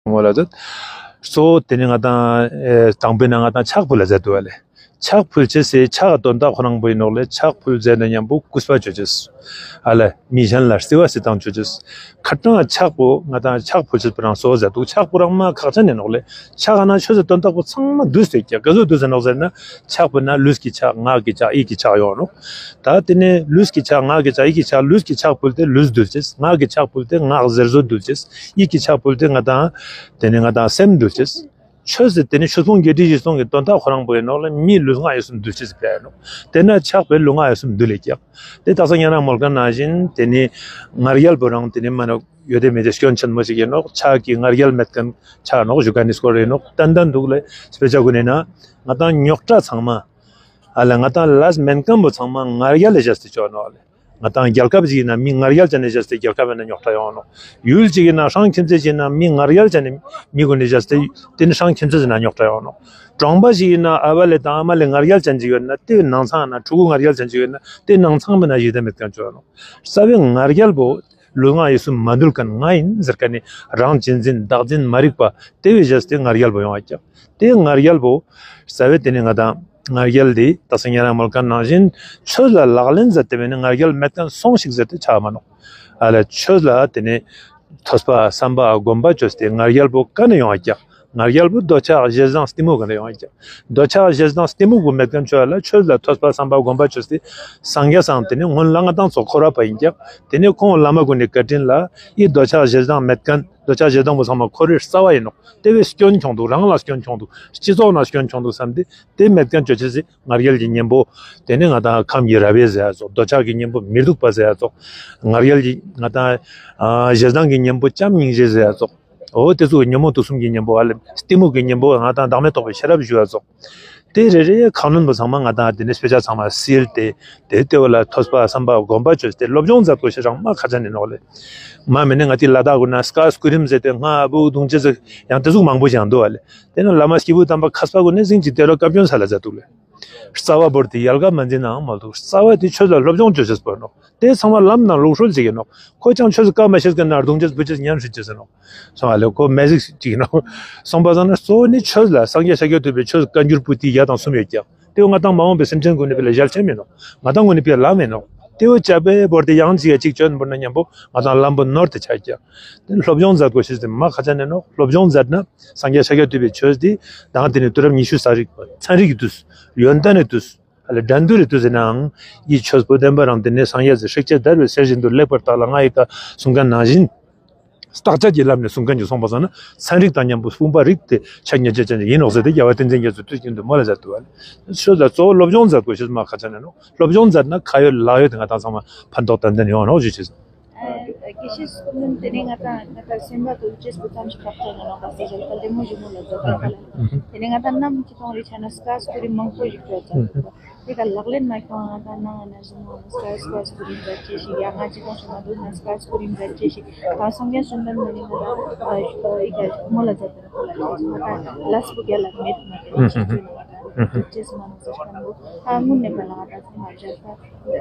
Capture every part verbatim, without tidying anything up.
མོ་ལ་ཟེར། གཙོ་བོ་དེ་ནི་ང་དང་ཨེ་དང་པོའི་ནང་ང་དང་ཕྱག་ཕུལ་ལ་ཟེར་འདུག་བ་ལས། ཕྱག་ཕུལ་ཅེས་སི་ཕྱག་དོན་དག་ཁོ་རང་པོ་ཡིན་ནོག་ལས། ཕྱག་ཕུལ་ཟེར་ན་མཉམ་པོ་གུས་པ་ཅོ་ཅེས། ཨ་ལ་མི་གཞན་ལ་བརྩེ་བ་བྱེད་སྟངས་ཅོ་ཅེས། ཁ་ཏང་ཕྱག་པོ་ང་དང་ཕྱག་ཕུལ་ཅེས་པོ་རང་གཙོ་བོ་ཟེར་འདུག་ཕྱག་པོ་རང་མ་ཁག་ཅན་ཡིན་ནོག་ལས། ཕྱག་ན་ཆོས་སི་དོན་དག་པོ་ཚང་མ་འདུས་ཏེ་ཀྱག་ག་ཚོད་འདུས་ཟེར་ནོག་ཟེར་ན། ཕྱག་པོ་ན་ལུས་ཀྱི་ཕྱག་ངག་གི་ཕྱག་ཡིད་ཀྱི་ཕྱག་ཡོང་ནོག་ད་དེ་ནས་ལུས་ཀྱི་ཕྱག་ངག་གི་ཕྱག་ཡིད་ཀྱི་ཕྱག་ལུས་ཀྱི་ཕྱག་ཕུལ་ཏེ་ལུས་འདུལ་ཅེས། ངག་གི་ཕྱག་ཕུལ་ཏེ་ངག་གཟེར་བཟོ་འདུལ་ཅེས། ཡིད་ཀྱི་ཕྱག་ཕུལ་ཏེ་ང་དང་དེ་ནས་ང་དང་སེམས་འདུལ་ཅེས། ཆོས་ཟེར་དེ་ནི་ཆོས་སྤོང་བརྒྱད་ཁྲི་བཞི་སྟོང་གི་དོན་དག་ཁོ་རང་པོ་ཡིན་ནོག་ལས། མིའི་ལུས་ངག་ཡིད་གསུམ་འདུལ་ཅེས་ཟེར་ཡོད་ནོག་དེ་ན་ཕྱག་པོས་ལུས་ངག་ཡིད་གསུམ་འདུལ་ལེ་ཀྱག་དེ་སྟག་ཚང་ཉན་རང་མོལ་མཁན་ནང་བཞིན་དེ་ནི་ང་རྒྱལ་པོ་རང་དེ་ནི་མ་ནོག་ཡོད་དེ་མེད་དེ་སྐྱོན་ཆེན་མོ་ཞིག་ཡིན་ནོག་ཕྱག་གི་ང་རྒྱལ་མེད་མཁན་ཆགས་ནོག་ཞུ་མཁན་ནི་སྐོར་ཡིན་ནོག་ཏན་ཏན་འདུག་ལས། དཔེ་ཆ་གུན་ནི་ན་ང་དང་རྙོག་དྲ་ཚང་མ། ཨ་ལ་ང་དང་ལས་མེད་མཁན་པོ་ཚང་མ་ང་རྒྱལ་ལས་བྱས་ཏེ་ཅོ་ནོག་ལས། ང་དང་རྒྱལ་ཁབ་ཅིག་ཡིན་ན་མི་ང་རྒྱལ་ཅན་ནས་བྱས་ཏེ་རྒྱལ་ཁབ་ཡིན་ན་རྙོག་དྲ་ཡོང་ནོག་ཡུལ་ཅིག་ཡིན་ན་ཧྲང་ཁྱིམ་མཚེས་ཅིག་ཡིན་ན་མི་ང་རྒྱལ་ཅན་ནས་མི་གུན་ནས་བྱས་ཏེ་དེ་ནི་ཧྲང་ཁྱིམ་མཚེས་ཡིན་ན་རྙོག་དྲ་ཡོང་ནོག་གྲོང་པ་ཞིག་ཡིན་ན་ཨ་བ་ལས་དང་ཨ་མ་ལས་ང་རྒྱལ་ཅན་ཅིག་ཡོད་ན་དེ་ནང་ཚང་ན་ཕྲུ་གུ་ང་རྒྱལ་ཅན་ཅིག་ཡོད་ན་དེ་ནང་ཚང་མི་ན་ཡིད་དེ་མེད་མཁན་ཅོ་ནོག་རྩ་བའི་ང་རྒྱལ་པོ་ལུས་ངག་ཡིད་གསུམ་མ་འདུལ་མཁན་ང་ཡིན་ཟེར་མཁན་ནི་རང་གཅེས་འཛིན་བདག་འཛིན་མ་རིག་པ་དེ་བས་བྱས་ཏེ་ང་རྒྱལ་པོ་ཡོང་བ་ཀྱག་དེ་ང་རྒྱལ་པོ་རྩ་བའི་དེ་ནི་ང་དང་ང་རྒྱལ་དེ་སྟག་ཚང་ཉན་རང་མོལ་མཁན་ནང་བཞིན་ཆོས་ལ་ལག་ལེན་མཛད་དེ་བས་ནི་ང་རྒྱལ་མེད་མཁན་སོང་ཞིག་ཟེར་ཏེ་ཆགས་མ་ནོག་ཨ་ལ་ཆོས་ལ་དེ་ནི་ཐོས་པ་བསམ་པ་སྒོམ་པ་ཅོས་ཏེ་ང་རྒྱལ་པོ་ག་ནས་ཡོང་བ་ཀྱག་ང་རྒྱལ་པོ་འདོད་ཆགས་ཞེ་སྡང་གཏི་མུག་ག་ནས་ཡོང་བ་ཀྱག་འདོད་ཆགས་ཞེ་སྡང་གཏི་མུག་པོ་མེད་མཁན་ཆོས་ལ་ཆོས་ལ་ཐོས་པ་བསམ་པ་སྒོམ་པ་ཅོས་ཏེ་སངས་རྒྱས་སང་དེ་ནི་སྔོན་ལ་ང་དང་ཚོ་འཁོར་བ་པ་ཡིན་ཀྱག་དེ་ནི་ཁོང་བླ་མ་གུན་ནི་བཀའ་དྲིན་ལ་ཡི་འདོད་ཆགས་ཞེ་སྡང་མེད་མཁན། འདོད་ཆགས་ཞེ་སྡང་པོ་ཚང་མ་འཁོར་བའི་རྩ་བ་ཡིན་ནོག་དེ་བས་སྐྱོན་ཆུང་འདུག་རང་ལ་སྐྱོན་ཆུང་འདུག་སྤྱི་ཚོགས་ན་སྐྱོན་ཆུང་འདུག་བསམ་སྟེ་དེ་མེད་མཁན་ཅོ་ཅེས་སི་ང་རྒྱལ་གྱི་གཉེན་པོ། དེ་ནི་ང་དང་ཁམས་ཀྱི་རབ་དབྱེ་ཟེར་ཡ་ཙོགས། འདོད་ཆགས་ཀྱི་གཉེན་པོ་མི་སྡུག་པ་ཟེར་ཡ་ཙོགས། ང་རྒྱལ་གྱི་ང་དང་ཨ་ཞེ་སྡང་གི་གཉེན་པོ་བྱམས་སྙིང་རྗེ་ཟེར་ཡ་ཙོགས། འོ་དེ་ཚོ་ཉོན་མོངས་དུག་གསུམ་གྱི་གཉེན་པོ་ཨ་ལ་གཏི་མུག་གི་གཉེན་པོ་ང་དང་བདག་མེད་རྟོགས་པའི་ཤེས་རབ་ཞུ་ཡ་ཙོགས། དེ་རེ་རེ་ཁ་ནོན་པོ་ཚང་མ་ང་དང་དེ་ནི་དཔེ་ཆ་ཚང་མ་སིལ་ཏེ་དེ་ལྟེ་བ་ལ་ཐོས་པ་བསམ་པ་སྒོམ་པ་བཅོས་ཏེ་སློབ་སྦྱོང་མཛད་དགོས་ཤེས་རང་མ་ཁ་ཆ་ནི་ནོག་ལེ། མ་མེད་ནི་ང་ཏི་ལ་དྭགས་གུན་ན་སྐ་སྐུ་རིམ་ཟེར་ཏེ་སྔ་བུ་གདུང་ཅེས་ཟེར་ཡང་དེ་ཟུག་མང་པོ་ཞིག་ཡང་འདུག་བ་ལེ། དེ་ན་བླ་མ་སྐྱེས་བུ་དམ་པ་མཁས་པ་གུན་ནི་ཟིང་ཅིག་དེ་རོ་བཀའ་བཀྱོན་ས་ལ་མཛད་འདུག་ལེ། རྩ་བ་བོར་ཏེ་ཡལ་ག་མ་འཛིན་ནའང་མ་འདུག་རྩ་བ་དེ་ཆོས་ལ་སློབ་སྦྱོང་བཅོ་ཅེས་པོ་ནོག་དེ་ཚང་མ་ལམ་ནང་ལུགས་སྲོལ་ཅིག་ཡིན་ནོག་ཁོ་ཅང་ཆོས་བཀའ་མ་ཤེས་ཀྱི་ན་གདུང་ཅེས་བུ་ཅེས་ཉན་ཧྲི་ཅེས་ཟེར་ནོག་སོང་བ་ལེ་ཁོ་མེ་ཟིག་ཅིག་ཡིན་ནོག་སོང་པ་སང་ན་གཙོ་བོ་ནི་ཆོས་ལ་སངས་རྒྱས་ཤཱཀྱ་ཐུབ་པའི་ཆོས་བཀའ་འགྱུར་པོ་ཏི་ཡ་དང་གསུམ་ཡོད་ཀྱག་དེ་བོ་ང་དང་མ་འོངས་པའི་སེམས་ཅན་ཀུན་ནི་པི་ལ་ཞལ་ཆེམས་ཡིན་ནོག་ང་དང་ཀུན་ནི་པི་ལ་ལམ་ཡིན་ནོག་དེ་བོ་ཅག་པའི་བོར་ཏེ་ཡང་ཅིག་ཡ་ཅིག་བཅོན་བོར་ན་མཉམ་པོ་ང་དང་ལམ་པོ་ནོར་ཏེ་ཆགས་ཀྱག་དེ་སློབ་སྦྱོང་མཛད་དགོས་ཤེས་དེ་མ་ཁ་ཆ་ནས་ནོག་སློབ་སྦྱོང་མཛད་ན་སངས་རྒྱས་ཤཱཀྱ་ཐུབ་པའི་ཆོས་དེ་དང་དེ་ནི་དུས་རབས་ཉི་ཤུ་རྩ་རིག་པ་ཚན་རིག་གི་དུས་ཡོན་ཏན་ནི་དུས། ཨ་ལ་འགྲན་བསྡུར་རེ་དུས་ཟེར་ནའང་ཡིད་ཆོས་པོ་བདེན་པ་རང་དེ་ནས་སངས་རྒྱས་ཀྱི་ཧྲིག་ཅེས་བརྡར་བའི་གསེར་བཞིན་དུ་ལེགས་པར་བརྟགས་ལ་ང་ཡི་བཀའ་གསུང་མཁན་ནང་བཞིན། བརྟག་དཔྱད་ཀྱི་ལམ་ནས་གསུང་མཁན་གྱི་སོང་པ་སང་ན་ཚན་རིག་དང་མཉམ་པོ་དཔུང་པ་རིགས་ཏེ་ཆ་ཉེ་ཆ་ཅན་ཡིན་ནོག་ཟེར་ཏེ་རྒྱལ་བ་བསྟན་འཛིན་རྒྱ་མཚོ་དུས་རྒྱུན་དུ་མོལ་ལ་མཛད་འདུག་བ་ལེ། ཆོས་ལ་གཙོ་བོ་སློབ་སྦྱོང་མཛད་དགོས་ཤེས་མ་ཁ་ཆ་ནས་ནོག་སློབ་སྦྱོང་མཛད་ན་ཁ་ཡོད་ལག་ཡོད་དེ་ང་དང་ཚང་མ་ཕན་ཐོགས་ཏན་ཏན་ཡོང་ནོག་ཞུ་ཆེས། དགེ་བཤེས་སྐུ་མགྲོན་དེ་ནས་ང་དང་ང་དང་སེམས་པ་དུལ་ཅེས་པོ་ཙམ་ཞིག་ཁག་ཅན་ཡིན་ནོག་ག་ཟེར་བཞག་ད་ལྟད་མོ་ཞིག་མོ་ལ་མཛད་པ་ལ། དེ་ནས་ང་དང་ནམ་ཅི་གཏོང་རེ་ཆ་ན་སྐ་སྐུ་རིམ་མང་པོ་ཞིག་བྱོས་ཙང་། དེ་ག་ལག་ལེན་མ་ཁྱོང་ང་དང་ནང་ང་ན་བཞིན་མོ་སྐ་སྐ་སྐུ་རིམ་མཛད་ཅེས་ཤིག་ཡ་ང་ཅི་གཏོང་ཞིག་མ་འདུག་ན་སྐ་སྐུ་རིམ་མཛད་ཅེས་ཤིག་གང་སངས་རྒྱས་བཅོམ་ལྡན་འདས་ནས་ང་དང་ཨི་ག་མོ་ལ་མཛད་པ་ལ་ང་དང་ལས་པོ་རྒྱ་ལ་མེད་མ་རེད་ཅེས་བྱོས་ན་ང་དང་ཅེས་མ་ནོ་ཟེར་ཁན་པོ་ད་དངོས་གནས་པ་ལ་ང་དང་ཚང་མ་བྱ་ས།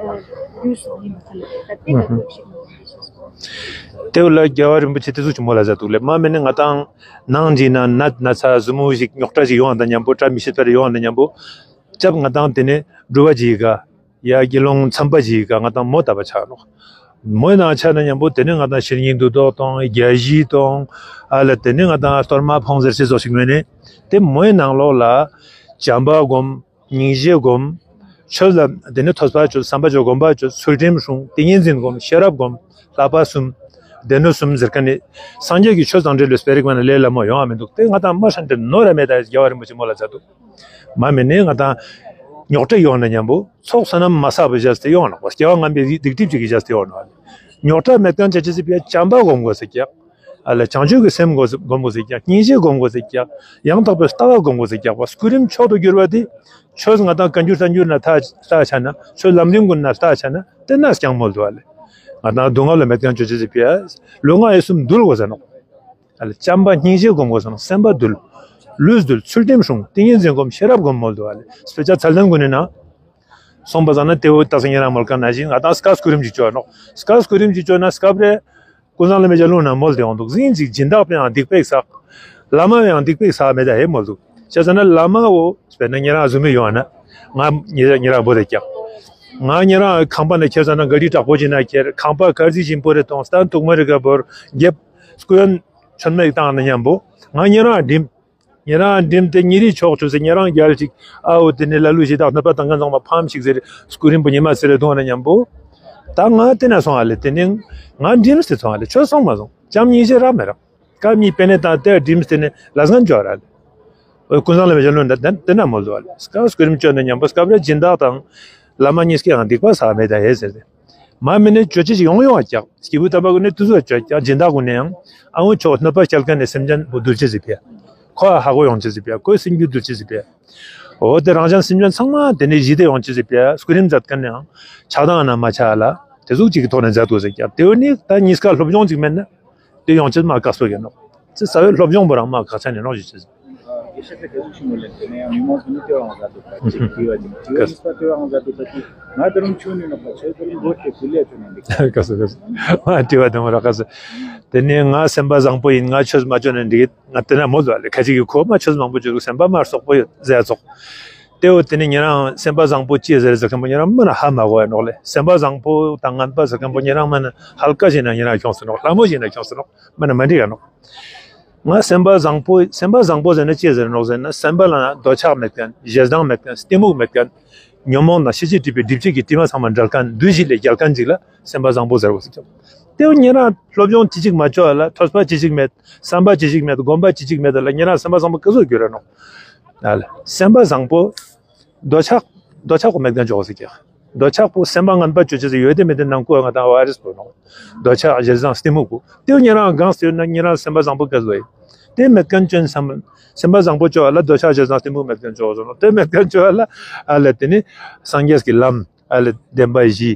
རྒྱུ་སོང་ཡིན་མ་ཁ་ལ་ད་དེ་ག་ཐུག་ཞིག་མ་ཡིན་ཞེས་སོ། དེ་བོ་ལ་རྒྱལ་བ་རིན་པོ་ཆེ་དེ་ཟུག་ཅིག་མོལ་ལ་མཛད་འདུག་ལེ། མ་མེད་ནི་ང་དང་ནང་ཅིག་ན་ནད་ན་ཚ་ཟུར་མོ་ཞིག་རྙོག་དྲ་ཞིག་ཡོང་བ་དང་མཉམ་པོ་བཀྲ་མི་ཤིས་པ་རེ་ཡོང་བ་དང་མཉམ་པོ་སྐྱབས་ང་དང་དེ་ནས་སྒྲུབ་པ་ཅིག་ག་ཡ་དགེ་སློང་ཚན་པ་ཅིག་ག་ང་དང་མོ་ལྟ་བ་ཆགས་ནོག་མོའི་ནང་ཆ་ན་མཉམ་པོ་དེ་ནས་ང་དང་ཤེར་སྙིང་བདུད་བཟློག་དང་རྒྱ་བཞི་དང་ཨ་ལ་དེ་ནས་ང་དང་གཏོར་མ་ཕོང་ཟེར་ཞེས་སོགས་ཤིག་མེད་ནས་དེ་མོའི་ནང་ལོགས་ལ་བྱམས་པ་སྒོམ། སྙིང་རྗེ་སྒོམ། ཆོས་ལ་དེ་ནས་ཐོས་པ་བཅོས་བསམ་པ་བཅོས་སྒོམ་པ་བཅོས་ཚུལ་ཁྲིམས་སྲུང་ཏིང་ངེ་འཛིན་སྒོམ་ཤེས་རབ་སྒོམ་བསླབ་པ་གསུམ། སྡེ་སྣོད་གསུམ་ཟེར་མཁན་ནི་སངས་རྒྱས་ཀྱི་ཆོས་དང་འབྲེལ་བའི་སྤེ་རིག་མ་ན་ལས་སླ་མོ་ཡོང་བ་མི་འདུག་དེ་ང་དང་མ་ཧྲན་ཏེ་ནོར་ར་མེད་ད་རྒྱལ་བ་རིན་པོ་ཆེ་མོལ་ལ་མཛད་འདུག་མ་མེད་ནས་ང་དང་རྙོག་དྲ་ཡོང་ན་མཉམ་པོ་ཚོགས་བསོད་ནམས་མ་བསགས་པ་བྱས་ཏེ་ཡོང་ནོག་པ་སྐྱེ་བ་སྔ་མའི་སྡིག་སྒྲིབ་ཅིག་གིས་བྱས་ཏེ་ཡོང་ནོག་རྙོག་དྲ་མེད་མཁན་བྱ་ཅི་སྲིད་པའི་བྱམས་པ་སྒོམ་དགོས་ཟེར་ཀྱག་ཨ་ལ་བྱང་ཆུབ་ཀྱི་སེམས་སྒོམ་སྒོམ་དགོས་ཟེར་ཀྱག་སྙིང་རྗེ་སྒོམ་དགོས་ཟེར་ཀྱག་ཡང་དག་པའི་ལྟ་བ་སྒོམ་དགོས་ཟེར་ཀྱག་པ་སྐུ་རིམ་མཆོག་ཏུ་གྱུར་པ་དེ་ཆོས་ང་དང་བཀའ་འགྱུར་བསྟན་འགྱུར་ན་ལྟ་ལྟ་ཆ་ན་ཆོས་ལམ་རིམ་ཀུན་ན་ལྟ་ཆ་ན་དེ་ན་སྐྱང་མོལ་འདུག་ཨ་ལེ། ང་དང་སྡུག་བསྔལ་ལ་མེད་མཁན་ཆོས་ཅི་ཟེར་པས་ལུས་ངག་ཡིད་གསུམ་འདུལ་དགོས་ཟེར་ནོག་ཨ་ལེ་བྱམས་པ་སྙིང་རྗེ་སྒོམ་དགོས་ཟེར་ནོག་སེམས་པ་འདུལ། ལུས་འདུལ་ཚུལ་ཁྲིམས་སྲུང་ཏིང་ངེ་འཛིན་སྒོམ་ཤེས་རབ་སྒོམ་མོལ་འདུག་ཨ་ལེ། དཔེ་ཆ་ཚད་ལྡན་ཀུན་ནི་ན། སོང་པ་ཙང་ན་དེ་བོ་ད་སང་ཉེ་རང་མོལ་མཁན་ནང་བཞིན་ང་དང་སྐ་སྐུ་རིམ་ཅིག་བཅོ་ནོག་སྐ་སྐུ་རིམ་ཅིག་བཅོ་ན་སྐབས་རེ། ཀུན་བཟང་བླ་མའི་ལུང་ན་མོལ་དེ་ཡོང་འདུག་ཟིན་ཅིག་སྦྱིན་བདག་པས་ཡང་སྡིག་པའི་བསགས། བླ་མ་ཡང་སྡིག་པའི་བསགས་མེད་ད་ཧེ་མོལ་འདུག་བྱས་ཙང་ན་བླ་མ་འོ་དཔེར་ན་ཉེ་རང་བཟོ་མི་ཡོང་ན། ང་ཉེ་ཉེ་རང་བོ་དེ་ཀྱག་ང་ཉེ་རང་ཁང་པ་ནས་ཁྱེར་ཙང་ན་ག་རི་དྲག་པོ་ཅིག་ན་ཁྱེར། ཁང་པ་དཀར་རྩི་ཞིམ་པོ་རེ་གཏོང་། སྟན་ཐུག་མ་རེ་ག་བོར་རྒྱབ། སྐུ་ཡོན་མཆོད་མེ་བཏང་ན་མཉམ་པོ། ང་ཉེ་རང་འགྲིམ། ཉེ་རང་འགྲིམ་སྟེ་ཉེ་རིའི་ཕྱོགས་ཆུ་ཟེར། ཉེ་རང་རྒྱལ་ཅིག་ཨ་འོ་དེ་ནས་ལ་ལུ་ཞེ་དྲག་གནོད་པ་དང་ཀན་ཚང་མ་ཕམ་ཞིག་ཟེར། སྐུ་རིམ་པོ་ཉི་མ་ཟེར་རེ་གཏོང་ན་མཉམ་པོ། ད་ང་དེ་ན་སོང་ཨ་ལེ། དེ་ནས་ང་འགྲིམ་སྟེ་སོང་ཨ་ལེ། ཆོས་སོང་མ་སོང་། ཅམ་ཉིན་ཤེས་རག་མེད་རག་སྐབས་གཉིས་པའི་ནས་དང་དེར་འགྲིམས་ཏེ་ནས་ལ་སྒང་འཇོག་ར་ལེ། ཀུན་བཟང་བླ་མའི་ལུང་འདི་འདི་འདི་ན་མོལ་འདུག་ཨ་ལེ། སྐབས་སྐུ་རིམ་བཅོ་ན་མཉམ་པོ་སྐབས་རེ་སྦྱིན་བདག་དང་བླ་མ་གཉིས་ཀའང་སྡིག་པ་བསགས་མེད་ད་ཧེ་ཟེར་ཏེ། མ་མི་ནས་བཅོ་ཅི་ཞིག་ཡོང་ཡོང་བ་ཀྱག་སྐྱེས་བུ་དམ་པ་ཀུན་ནས་དུས་སུ་བཅོ་ཀྱག་སྦྱིན་བདག་ཀུན་ནས་ཡང་ཨ་འོ་ཆོག་གནོད་པ་སྐྱེལ་མཁན་ནས་སེམས་ཅན་པོ་འདུལ་ཅི་ཟིག་ཕེ། ཁོ་ཨ་ཧ་གོ་ཡོང་ཅི་ཟིག་ཕེ། ཁོའི་སེམས་རྒྱུད་འདུལ་ཅི་ཟིག་ཕེ། འོ་དེ་རང་ཅག་སེམས་ཅན་ཚང་མ་དེ་ནས་གཞི་དེ་ཡོང་ཅི་ཟིག་ཕེ། སྐུ་རིམ་མཛད་མཁན་ནས་ཡང་ཆགས་སྡང་ན་མ་ཆགས་ལ་དེ་ཟུག་ཅིག་གི་ཐོག་ནས་མཛད་དགོས་ཟེར་ཀྱག་དེ་འོ་ནི་ད་གཉིས་ཀ་སློབ་སྦྱོང་ཅིག་མེད་ན། དེ་ཡོང་ཆེད་མ་དཀའ་སོ་ཡིན་ནོ། ཙི་ས་བའི་སློབ་སྦྱོང་པོ་རང་མ་དཀའ་ཆ་ནས་ནོ་ཞིག་ཆེ། དགེ་བཤེས་ཚེ་གེ་ཟུག་ཤིང་མོ་ལེན་དེ་ནས་ཡང་མི་མང་ཚོ་ནི་ལྟོས་དབང་མཛད་འདུག་ད་ཅིག་དེ་བ་ཅིག་དེ་བ་ཡིན་ས་ལྟོས་དབང་མཛད་འདུག་ད་ཅིག་ང་དེ་རུང་ཆུང་ནི་ནོ་ཁ་ཆེ་དེ་རུང་མགོ་ཁྲེ་ཁུ་ལས་ཆུ་ནས་འདུག་དཀའ་སོ་དཀའ་སོ། མ་དྲི་བ་དེ་མོ་ར་དཀའ་སོ། དེ་ནས་ང་སེམས་པ་བཟང་པོ་ཡིན། ང་ཆོས་མ་ཆོས་ནས་འགྲིག་ང་དེ་ན་མོ་ལ་ལེ་ཁ་ཅིག་གི་ཁོ་མ་ཆོས་མང་པོ་བྱོས་འདུག་སེམས་པ་མ་སོག་པོ་ཡོད་ཟེར་ཚོགས། དེ་འོ་དེ་ནི་ཉེ་རང་སེམས་པ་བཟང་པོ་ཅི་ཟེར་ཟེར་མཁན་པོ་ཉེ་རང་མ་ན་ཧ་མ་གོ་ཡ་ནོག་ལེ། སེམས་པ་བཟང་པོ་དང་ངན་པ་ཟེར་མཁན་པོ་ཉེ་རང་མ་ན་ཧལ་ཀ་ཞིག་ན་ཉེ་རང་ཁྱོངས་སུ་ནོག་ལྷ་མོ་ཞིག་ན་ཁྱོངས་སུ་ནོག་མ་ན་མ་འགྲིག་ཡ་ནོག་ང་སེམས་པ་བཟང་པོ་སེམས་པ་བཟང་པོ་ཟེར་ན་ཅི་ཟེར་ནོག་ཟེར་ན་སེམས་པ་ལ་ན་འདོད་ཆགས་མེད་མཁན་ཞེ་སྡང་མེད་མཁན་གཏི་མུག་མེད་མཁན་ཉོན་མོངས་དང་ཤེས་བྱའི་སྒྲིབ་པའི་སྒྲིབ་བྱེད་ཀྱི་དྲི་མ་ཚང་མ་འབྲལ་མཁན་བདུད་བཞི་ལས་རྒྱལ་མཁན་ཅིག་ལ་སེམས་པ་བཟང་པོ་ཟེར་བ་ཟེར་ཀྱང་། དེ་བ་ཉེ་རང་སློབ་སྦྱོང་ཅི་ཅིག་མ་བཅོ་ལ་ཐོས་པ་ཅི་ཅིག་མེད་བསམ་པ་ཅི་ཅིག་མེད་སྒོམ་པ་ཅི་ཅིག་མེད་ལ་ཉེ་རང་སེམས་པ་བཟང་པོ་སྐུ་གཟུགས་འགྱུར་ར་ནོག་ཨ་ལ། སེམས་པ་བཟང་པོ། འདོད་ཆགས། འདོད་ཆགས་པོ་མེད་མཁན་འཇོག་ཟེར་གྱི། འདོད་ཆགས་པོ་སེམས་པ་ངན་པ་བཅོ་བྱེད་ཟེར་ཡོད་དེ་མེད་དེ་ནང་ཁོ་ང་དང་བ་རིས་པོ་ནོག་འདོད་ཆགས་ཞེ་སྡང་གཏི་མུག་པོ་དེ་ཉེ་རང་གང་ཟེར་ན་ཉེ་རང་སེམས་པ་བཟང་པོ་ག་ཟོ་ཡི། དེ་མེད་མཁན་བཅོན་བསམ། སེམས་པ་བཟང་པོ་བཅོ་ལ་འདོད་ཆགས་ཞེ་སྡང་གཏི་མུག་མེད་མཁན་འཇོག་ཟེར་ནོག་དེ་མེད་མཁན་བཅོ་ལ་ཨ་ལ་དེ་ནི་སངས་རྒྱས་ཀྱི་ལམ། ཨ་ལ་བདེན་པ་བཞི།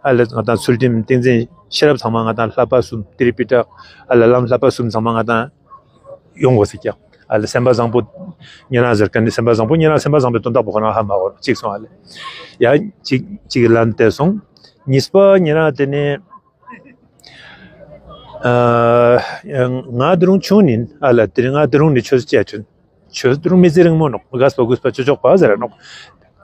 ཨ་ལ་ང་དང་ཚུལ་ཁྲིམས་ཏིང་འཛིན་ཤེས་རབ་ཚང་མ་ང་དང་བསླབ་པ་གསུམ་ཏི་རི་པི་ཊ། ཨ་ལ་ལམ་བསླབ་པ་གསུམ་ཚང་མ་ང་དང་ཡོང་དགོས་ཟེར་ཀྱང་། ཨ་ལ་སེམས་པ་བཟང་པོ་ཉེ་རང་ཟེར་མཁན་ནི་སེམས་པ་བཟང་པོ་ཉེ་རང་སེམས་པ་བཟང་པོའི་དོན་དག་པོ་ཁོ་རང་ཧ་མ་གོ་གཅིག་སོང་ཨ་ལ། ཡ་གཅིག་གཅིག་གི་ལན་དེ་སོང་། གཉིས་པ་ཉེ་རང་དེ་ནི། ཨ། ང་དེ་རུང་ཆུང་ནིན་ཨ་ལ་དེ་རིང་ང་དེ་རུང་ནི་ཆོས་བཅས་ཆུན། ཆོས་དེ་རུང་མི་ཚེ་རིང་མོ་ནོག་རྒས་པ་རྒུད་པ་ཆོས་ཆོག་པ་ཟེར་ར་ནོག་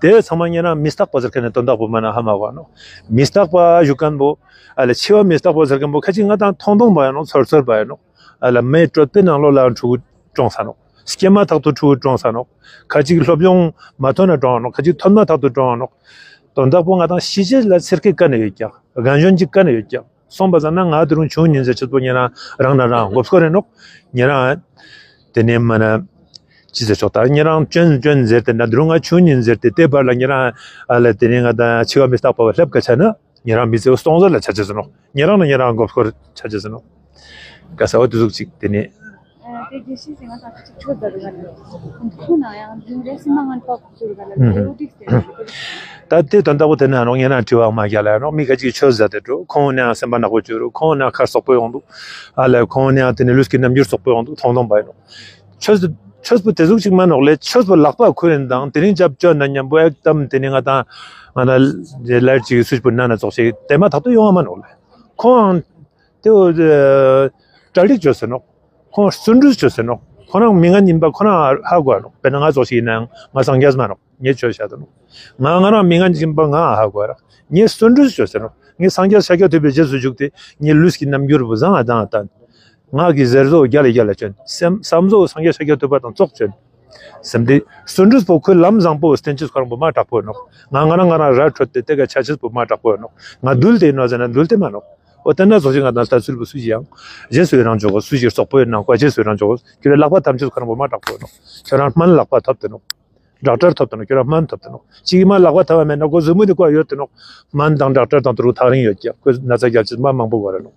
དེ་ཚང་མ་ཉེ་རང་མི་རྟག་པ་ཟེར་མཁན་ནི་དོན་དག་པོ་མ་ན་ཧ་མ་གོ་ནོག་མི་རྟག་པ་ཞུ་མཁན་པོ་ཨ་ལ་འཆི་བ་མི་རྟག་པ་ཟེར་མཁན་པོ་ཁ་ཅིག་ང་དང་ཐོང་ཐོང་པ་ཡ་ནོག་ཚོར་ཚོར་པ་ཡ་ནོག་ཨ་ལ་མེ་དྲོད་པའི་ནང་ལོགས་ལ་ཕྲུ་གུ་ཀྲོང་ས་ནོག་སྐྱེས་མ་ཐག་ཏུ་ཕྲུ་གུ་ཀྲོང་ས་ནོག་ཁ་ཅིག་སློབ་སྦྱོང་མ་ཐོན་ན་ཀྲོང་ནོག་ཁ་ཅིག་ཐོན་མ་ཐག་ཏུ་ཀྲོང་ནོག་དོན་དག་པོ་ང་དང་ཤི་ཆེད་ལ་ཚེར་ཁེ་ཀ་ནས་ཡོད་ཀྱག་རྒན་གཞོན་གཅིག་ཀ་ནས་ཡོད་ཀྱག་སོང་པ་ཙང་ན་ང་དེ་རུང་ཆུང་ཉིན་ཟེར་ཆེད་པོ་ཉེ་རང་རང་ན་རང་མགོ་སྐོར་རེ་ནོག་ཉེ་རང་དེ་ནས་མ་ན་ཅི་ཟེར་ཆོག་ད་ཉེ་རང་ཅོན་ཅོན་ཟེར་ཏེ་ན་དེ་རུང་ང་ཆུང་ཉིན་ཟེར་ཏེ་དེ་བར་ལ་ཉེ་རང་ཨ་ལ་དེ་ནས་ང་དང་འཆི་བ་མི་རྟག་པ་བ་སླེབས་ཀ་ཆ་ན་ཉེ་རང་མི་ཚེ་བ་སྟོང་ཟད་ལ་ཆ་ཆེ་ཟེར་ནོག་ཉེ་རང་ན་ཉེ་རང་མགོ་སྐོར་ཆ་ཆེ་ཟེར་ནོག་ག་ས་བ་དེ་ཟུག་ཅིག་དེ་ནས། དེ་དགེ་བཤེས་ཟེར་ང་ཚང་ཁ་ཅིག་ཆོས་ཟེར་བའི་ང་ནི་ཁོ་ན་ཡང་འཛིན་རེ་སེམས་མ་ངན་པ་ཁོ་ཚོར་ག་ལ་ཨུ་ཧུ། ལོ་ཏིག་ཟེར་ད་དེ་དོན་དག་པོ་དེ་ན་རང་ཉེ་རང་དྲི་བ་མ་རྒྱག་ལ་རང་མི་ཁ་ཅིག་ཆོས་ཟེར་དེ་འགྲོ་ཁོང་ནས་སེམས་པ་ནག་པོ་བཅོས་རུ་ཁོང་ནས་ཁར་སོག་པོ་ཡོང་འདུག་ཨ་ལས་ཁོང་ནས་དེ་ནས་ལུས་ཀྱི་རྣམ་འགྱུར་སོག་པོ་ཡོང་འདུག་ཐོང་ཐོང་པ་ཡིན་ནོག་ཆོས་ཆོས་པོ་དེ་ཟུག་ཅིག་མ་ནོག་ལས་ཆོས་པོ་ལག་པ་ཁུར་ཡིན་དང་དེ་རིང་ཅབ་ཅོ་ན་མཉམ་པོ་ཨེག་དམ་དེ་ནས་ང་དང་ང་ན་ལར་ཅིག་སུས་པོ་ན་ན་ཙོག་ཅིག་དེ་མ་ཐག་ཏུ་ཡོང་བ་མ་ནོག་ལས་ཁོང་དེ་བོ་གྲ་སྒྲིག་བྱོས་ཟེར་ནོག་ཁོང་བརྩོན་འགྲུས་བྱོས་ཟེར་ནོག་ཁོ་རང་མི་ངན་ཡིན་པ་ཁོ་རང་ཧ་གོ་ནོག་དཔེར་ན་ང་ཙོག་ཞིག་ཡིན་ན་ང་སངས་རྒྱས་མ་ནོག་ངས་ཆོས་བཤད་དོ་ནོག་ང་ང་རང་མི་ངན་ཡིན་པ་ང་ཧ་གོ་ར་ངས་བརྩོན་འགྲུས་བྱོས་ཟེར་ནོག་ངས་སངས་རྒྱས་ཤཱཀྱ་ཐུབ་པའི་རྗེས་སུ་འཇུག་སྟེ་ངའི་ལུས་ཀྱི་རྣམ་འགྱུར་བུ་བཟང་ང་དང་ངག་གི་ཟེར་ཟོ་རྒྱ་ལ་རྒྱ་ལ་བྱོན་སེམས་བསམ་ཟོ་སངས་རྒྱས་ཤཱཀྱ་ཐུབ་པ་དང་ཙོག་བྱོན། སེམས་དེ་བརྩོན་འགྲུས་པོ་ཁོའི་ལམ་བཟང་པོ་བསྟན་ཅིག་ཁོ་རང་པོ་མ་དྲག་པོ་ནོག་ང་ང་རང་ང་རང་ར་འཕྲོད་དེ་དེ་ག་ཆ་ཆེས་པོ་མ་དྲག་པོ་ནོག་ང་འདུལ་དེ་ནོ་ཟེར་ན་འདུལ་དེ་མ་ནོག་འོ་དེ་ན་ཚོགས་ཞིག་ང་དང་ལྟ་ཚུལ་པོ་སུ་ཞིག་ཡང་རྗེས་སུ་ཡི་རང་འཇོག་གོ་སུ་ཞིག་སོག་པོ་ཡི་ནང་བཀའ་རྗེས་སུ་ཡི་རང་འཇོག་གོ་ཁྱོད་ལག་པ་ཐམས་ཅད་ཁོ་རང་པོ་མ་དྲག་པོ་ནོག་ཁྱོད་རང་སྨན་ལག་པ་ཐོབ་དེ་ནོག་ཌོག་ཊར་ཐོབ་དེ་ནོག་ཁྱོད་རང་སྨན་ཐོབ་དེ་ནོག་གཅིག་མ་ལག་པ་ཐོབ་པ་མེད་ན་ཁོ་གཟུགས་མུ་དེ་བཀོད་ཡོད་དེ་ནོག་སྨན་དང་ཌོག་ཊར་དང་དུ་རུ་ཐག་རིང་ཡོད་ཀྱག་ཁོས་ན་ཚ་རྒྱལ་ཅིག་མ་མང་པོ་གོ་རེ་ནོག